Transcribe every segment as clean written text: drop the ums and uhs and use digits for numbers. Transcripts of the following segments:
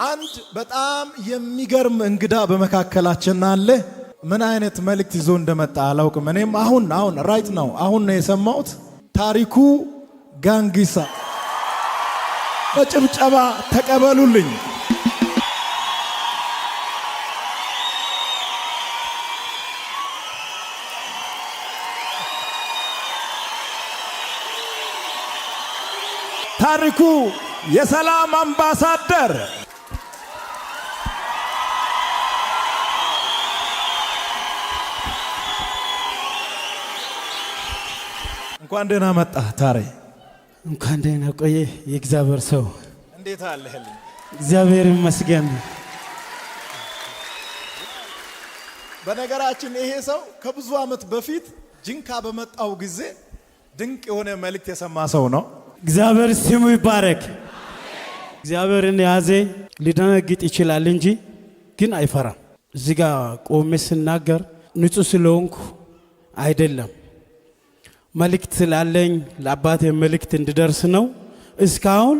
አንድ በጣም የሚገርም እንግዳ በመካከላችን አለ። ምን አይነት መልእክት ይዞ እንደመጣ አላውቅም። እኔም አሁን አሁን right now አሁን ነው የሰማሁት። ታሪኩ ጋንጊሳ በጭብጨባ ተቀበሉልኝ። ታሪኩ የሰላም አምባሳደር። እንኳን ደህና መጣህ ታሬ። እንኳን ደህና ቆየ የእግዚአብሔር ሰው። እንዴት አለህልኝ? እግዚአብሔር ይመስገን። በነገራችን ይሄ ሰው ከብዙ ዓመት በፊት ጅንካ በመጣው ጊዜ ድንቅ የሆነ መልእክት የሰማ ሰው ነው። እግዚአብሔር ስሙ ይባረክ። እግዚአብሔርን የያዘ ሊደነግጥ ይችላል እንጂ ግን አይፈራም። እዚህ ጋ ቆሜ ስናገር ንጹሕ ስለሆንኩ አይደለም፣ መልእክት ስላለኝ ለአባቴ መልእክት እንድደርስ ነው። እስካሁን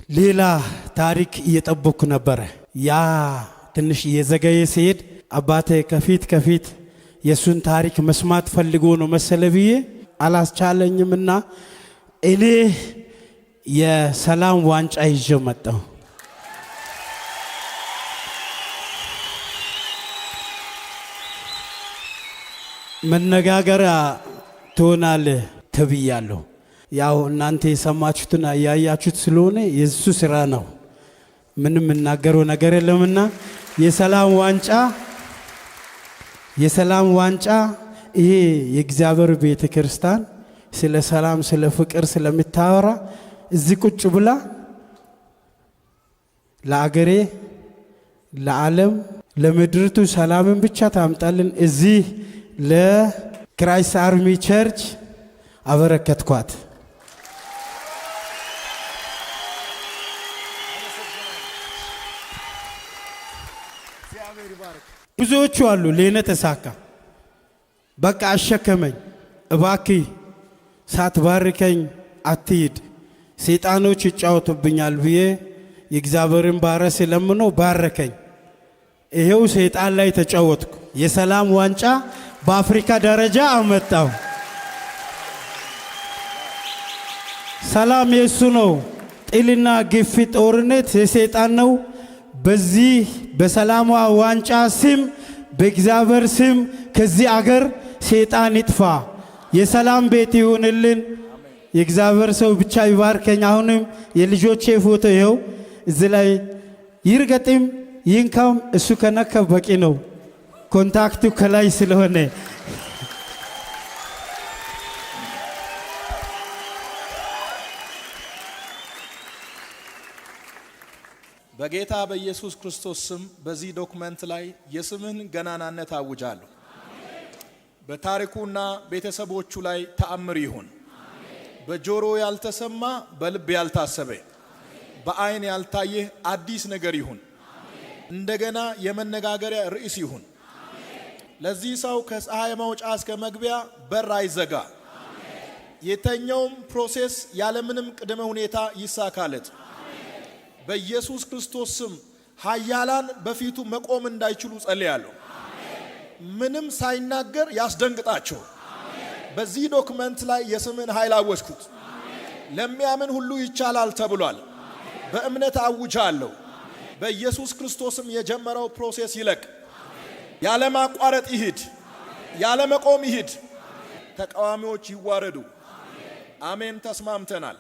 ሌላ ታሪክ እየጠበኩ ነበረ። ያ ትንሽ እየዘገየ ሲሄድ አባቴ ከፊት ከፊት የእሱን ታሪክ መስማት ፈልጎ ነው መሰለ ብዬ አላስቻለኝምና እኔ የሰላም ዋንጫ ይዤ መጣሁ። መነጋገሪያ ትሆናለህ ተብያለሁ። ያው እናንተ የሰማችሁትና ያያችሁት ስለሆነ የእሱ ስራ ነው። ምንም የምናገረው ነገር የለምና የሰላም ዋንጫ ይሄ የእግዚአብሔር ቤተ ክርስቲያን ስለ ሰላም፣ ስለ ፍቅር ስለምታወራ እዚህ ቁጭ ብላ ለአገሬ፣ ለዓለም፣ ለምድርቱ ሰላምን ብቻ ታምጣልን። እዚህ ለ Christ Army Church አበረከትኳት። ብዙዎቹ አሉ። ለእኔ ተሳካ። በቃ አሸከመኝ። እባክህ ሳትባርከኝ አትሂድ፣ ሰይጣኖች ይጫወቱብኛል ብዬ የእግዚአብሔርን ባረ ስለምኖ ባረከኝ። ይሄው ሰይጣን ላይ ተጫወትኩ። የሰላም ዋንጫ በአፍሪካ ደረጃ አመጣው። ሰላም የሱ ነው። ጥልና ግፊት፣ ጦርነት የሰይጣን ነው። በዚህ በሰላሟ ዋንጫ ስም በእግዚአብሔር ስም ከዚህ አገር ሰይጣን ይጥፋ። የሰላም ቤት ይሁንልን። የእግዚአብሔር ሰው ብቻ ይባርከኝ። አሁንም የልጆቼ ፎቶ ይኸው እዚህ ላይ ይርገጥም ይንካም፣ እሱ ከነካ በቂ ነው። Contact ኡ ከላይ ስለሆነ። በጌታ በኢየሱስ ክርስቶስ ስም በዚህ document ላይ የስምህን ገናናነት አውጃለሁ። በታሪኩና ቤተሰቦቹ ላይ ተአምር ይሁን። በጆሮ ያልተሰማ፣ በልብ ያልታሰበ፣ በአይን ያልታየ አዲስ ነገር ይሁን። እንደገና የመነጋገሪያ ርዕስ ይሁን። ለዚህ ሰው ከፀሐይ መውጫ እስከ መግቢያ በር አይዘጋ። የትኛውም process ያለምንም ቅድመ ሁኔታ ይሳካለት። በኢየሱስ ክርስቶስ ስም ኃያላን በፊቱ መቆም እንዳይችሉ ጸልያለሁ። ምንም ሳይናገር ያስደንግጣቸው። በዚህ document ላይ የስምህን ኃይል አወጅኩት። ለሚያምን ሁሉ ይቻላል ተብሏል። በእምነት አውጃለሁ። በኢየሱስ ክርስቶስም የጀመረው process ይለቅ። ያለማቋረጥ ይሂድ፣ ያለመቆም ይሂድ። ተቃዋሚዎች ይዋረዱ። አሜን። ተስማምተናል።